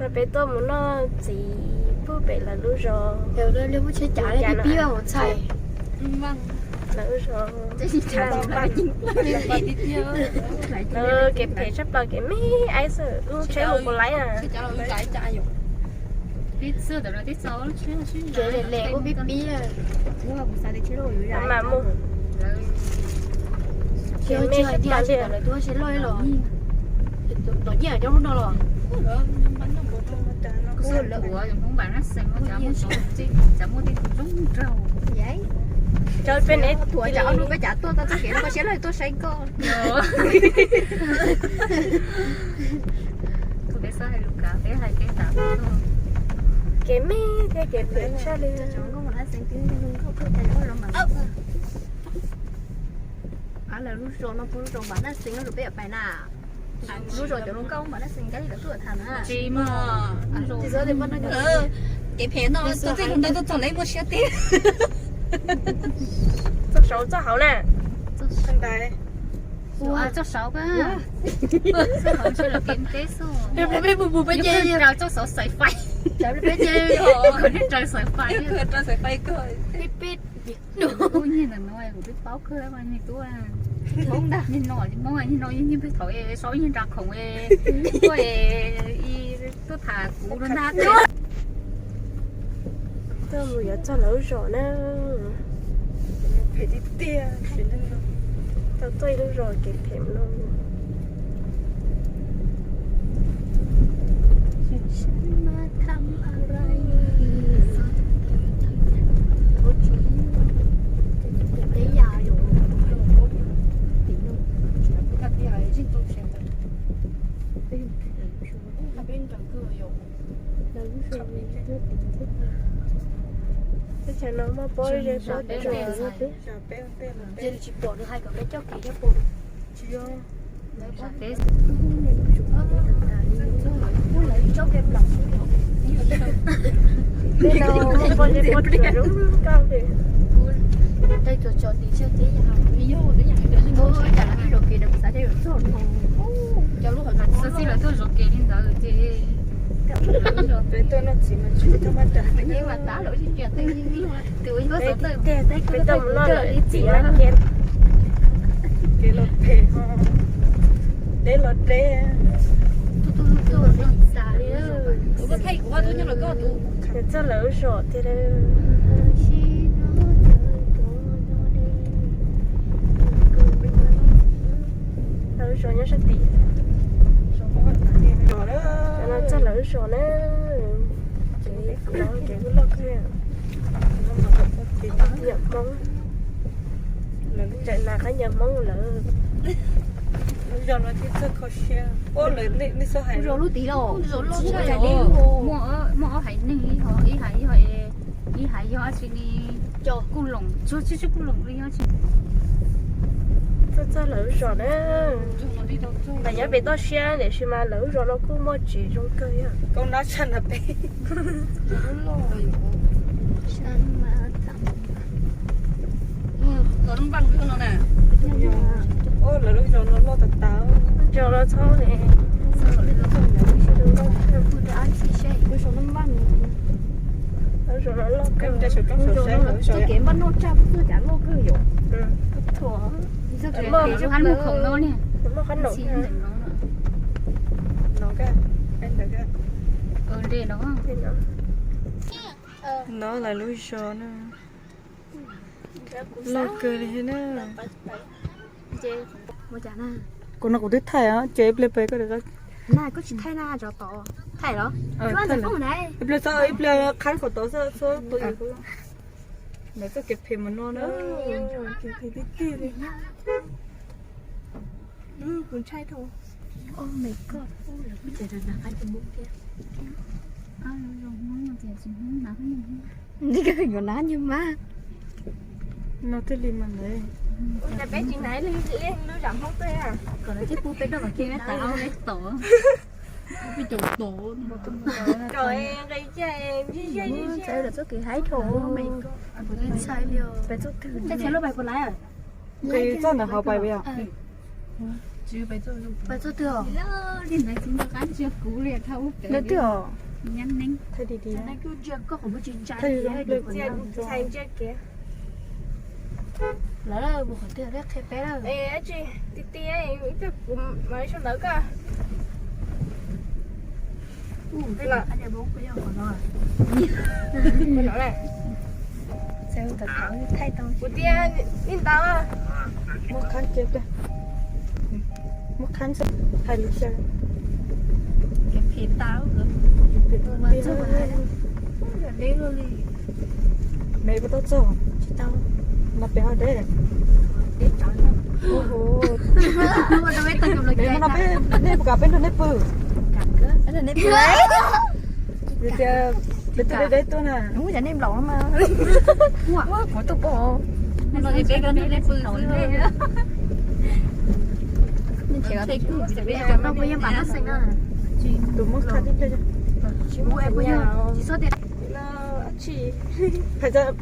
Peb tuaj mus noj txiv pub pem lawv lub zos. Lawv lub zos. Kev phem tshaj plaws kev me aib xwb, lub tsheb mus puas laib na. Mas mus. Kev me tshaj plaws li. Cov peb ne tuaj, cov ob nus peb cav tuaj tau txoj kev no koj siab loj tuaj saib koj. Kev me thiab kev phem tshaj li. Lawv lub zos no puas lub zos npam naj xeev no, peb yuav pais na. Lub zos cov hluas nkauj npam naj xeev kab li lawv tuaj tham na. Tsis mas. Kev phem no, tus txij tus ntawd tuaj txog lawv muaj siab tiag. Txoj saud txoj hauv na. Ua txoj saud koj. Txoj hauv ntshe lawv kev teb xwb. Peb mus peb ces raws txoj saud xaiv fais. Peb ces raws xaiv fais. Raws xaiv fais koj. Peb peb Ub, nyiag ntawm no kuv twb paub kawg mas nyiag tub. Hmoob ntag, nyiag no, nyiag no, nyiag nyiag peb thaum saub nyiag nra khoom tuaj, tuaj tham kuv rau ntag. Tuaj mus yuav txog lawv lub zos na. Phem tiag tiag, tau tuaj ib lub zos kev phem no. Teb chaws no muaj pob zeb pob tsuas. Tsis pom nws hais kom peb coj kev thiab pom. Tsis yog. Lawv tsob kev plam. Tej no muaj pob zeb pob tsuas zoo nkauj li. Tej tsuas tso tiv tsaj teb yam. Ub, cas lawv zov kev, xav tias yuav txog no. Xav txij lawv tuaj zov kev li ntawd ces peb tuaj noj txiv mas tsis tau maj ras. Peb tuaj mus noj lawv ib txim na ces kev los phem ho deb los deb. Txog lawv lub zos tiag. Lawv lub zos nyob sab tid. Cov no txog lawv lub zos na. Ces no ces lub loj kawg. Nyiam Hmoob. Tseem nas qab nyiam Hmoob lawm. Lub zos no thiaj txawj kho siab. Lub zos lub tid los muaj ob haiv neeg, ib haiv, ib haiv yog tsis li kuj loom, tsuas tsis kuj loom li yog tsis. Txog lawv lub zos na. Mas nyob pem toj siab tiam sis mas lawv lub zos no kuj muaj tsev zoo kawg yog. Koj nab tshaj na peb. Los npaj no na. Lawv lub zos no loj tas tas. Zos no txhob ne. Lub zos no loj kawg. Txoj kev npaj noj tsaj txoj kev loj kawg yom. Muaj qab noom. No lawv lub zos na. Loj kawg li na. Kuv no kuv twb thaij os, ces ib pliag pem koj. Ib pliag txhob, ib pliag qhab qhov tod xwb, txhob tua yus. Lawv txoj kev phem mas no na. Kuv ntshai dhau. Yuav nab nyuag mas. No thiaj li mas ntawd. Peb tsis hnav lub zam Hmoob tuaj kom lawv thiaj pub peb rau kom kiag peb tau. Peb caum tod. Kom nqe cai, ntxhais lawv txoj kev haib dhau. Ntxhais li os. Peb txoj kev, ntxhais lub pais puas laiv? Nqe txoj ntawd ho pais puas yog? Pais txog twg os? Ntawd twg os? Thaij di di. Lawv mus qhov twg thiaj qhia peb lawm. Ti ti, kuv mam li sau ntawv koj. Kuv tias li ntawd. Muab khab cia, muab khab xwb hais lus xyaw. Me puas tau txog? Tsis tau. No peb ho deb. Deb tsawv no. Hu hu. Deb no peb, nej puas kam peb nrog nej pw? Vim tias peb twb deb deb tuaj na. Ub, cas nej nplaum no mas. Kuv tuaj pom. Tus muab khab tib pliag.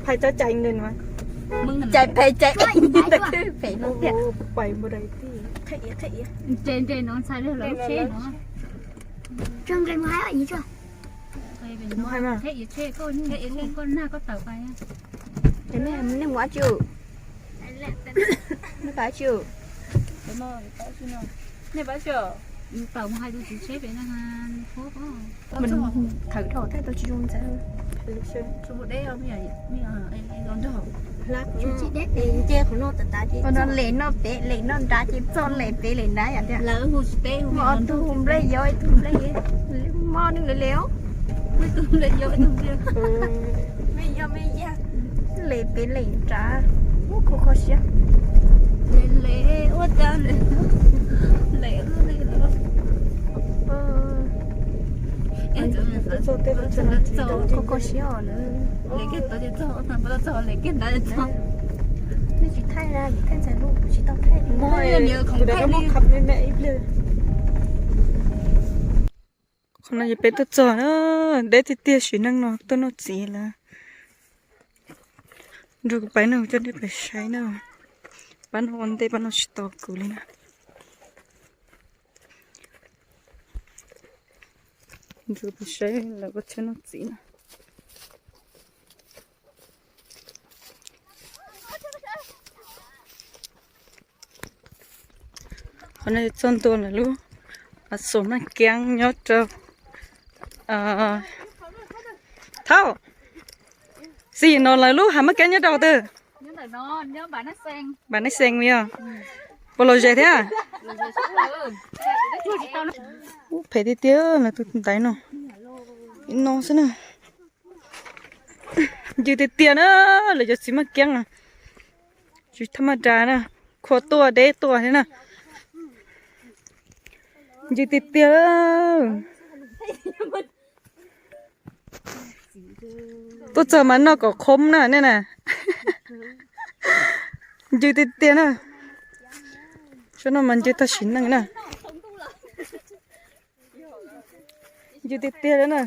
Phais tso cais nws no. Cais phais cais. Pais npua dais ti. Nres nres no ntxhais lawv tsheb no. Mus hais mas. Koj nag koj tawm pais. Nej mus dab tsi? Nej pais dab tsi? Nej pais dab tsi? Tawm mus hais tus tswv tsheb pem no. Thawm dhau thaij tau tsis zoo ntxav. Nce qhov no tas tas ces, qhov no lem noj pem lem noj nrad ces txog lem pem lem nrad yom tiag. Lawv hu tsis peb hu, ob tug hu nplej yuav, ib tug hu nplej yuav. Mob neeg lawv lem os. Ib tug nplej yuav, ib tug nplej. Lem pem lem nrad. Ub, kho kho siab. Lem lem ua cas lem, lem ua lem lem. Kho kho siab os lawm. Lem kiag tod ces txog, txog lem kiag ntawd txog. Nej tsis thaij na, thaij ntxhais lub kuv tsis tau thaij li. Qhov no ces peb tuaj txog na, deb tiag tiag sim neej no tuaj noj txiv lawm. Nrog kuv pais no, coj nej pais saib na. Pab no ua ntej, pab no tsis tau kuv li na. Nrog kuv pais saib lawv koj tsheb noj txiv na. Qhov no txog ntua lawv lub xum Maj Kiab nyob rau Thaub. Xij no lawv lub hav Maj Kiab nyob rau twg? Npam Nab Xees yog. Puas lom zem thiab? Ub, phem tiag tiag lawv tus ntaiv no. Ib no xwb na. Ncw tiag tiag na, lawv cov txiv Maj Kiab na. Tsis thaj maj das na, khua tuaj deb tuaj thiab na. Ncw tiag tiag. Tuaj txog mas noj kom khoob na nej na. Ncw tiag tiag na. Tsob no mas ncw tag sim neej na. Ncw tiag tiag na.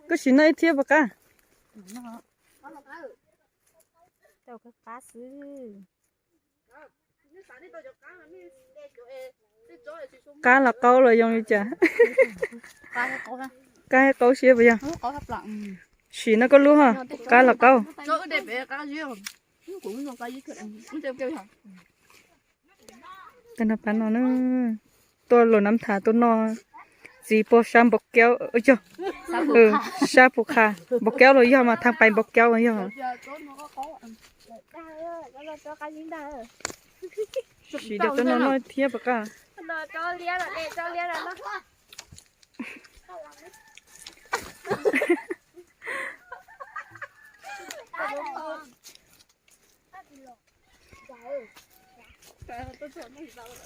Koj sim noj ib thiab puas qab? Qab xwb. Qab los qaub los zoo li cas? Qab thiab qaub siab puas yog? Sim no koj lub ho, qab los qaub. Pab no, pab no na, tuaj Luam Nab Thav tuaj noj txiv puag sab Npau Kaub, yog, sab Pus Qha, Npau Kaub los yog mas, thaj pais Npau Kaub los yog. Sim rau tuaj noj noj thiab puas qab?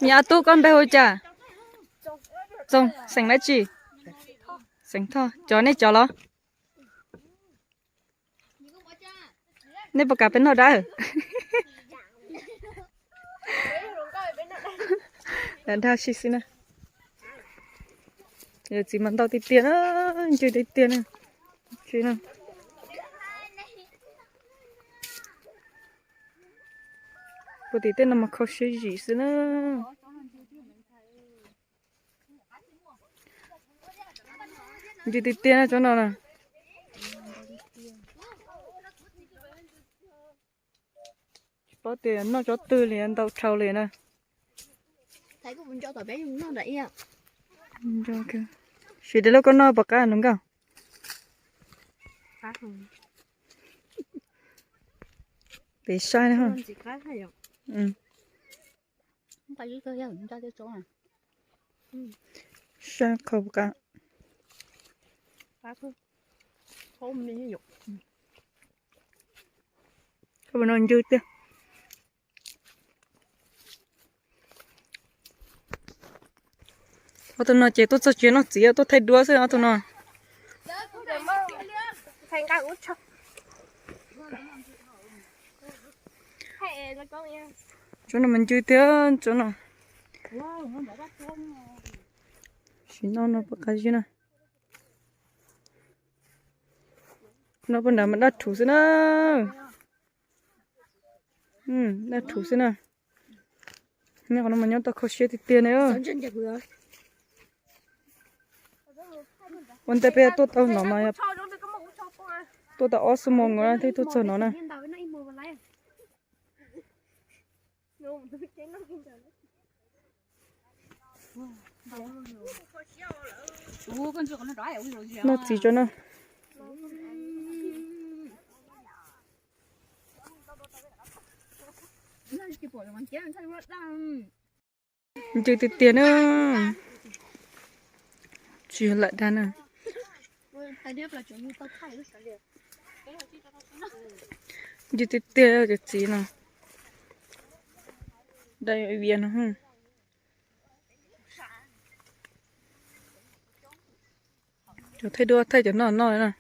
Nyab tub, koj npe hu cas? Txoos, xeem dab tsi? Xeem Thoj. Cov nej cov los? Nej puas kam peb noj dab? Dag si xwb na. Yawm txiv mas ntau tiag tiag na, ncw tiag tiag na. Puag tim tej no mas kho siab zim xwb na. Ncw tiag tiag na tsob no na. Tsis paub tias noj tsob twg li, ntau dhau li na. Siv de lub koj noj puas qab nws nkauj? Pem saib na. Saib qhov puas qab. Qhov no ncw tiag. Ob tug no ces tuaj txog tsev noj txiv tuaj thaij duab xwb ob tug no. Tsob no mas ncw tiag tsob no. Sim no no puas qab zib na. No puag nrad mas dab rhuv xwb na. Dab rhuv xwb na. Nyob qhov no mas nyob tau kho siab tiag tiag na. Ua ntej peb tuaj tau no mas tuaj tau ob xuab moos na thiaj tuaj txog no na. Noj txiv tso na. Ncw tiag tiag na. Tsis yog lam dag na. Ncw tiag tiag cov txiv no. Dai vias no. Cov thaij duab thaij cov noj noj na.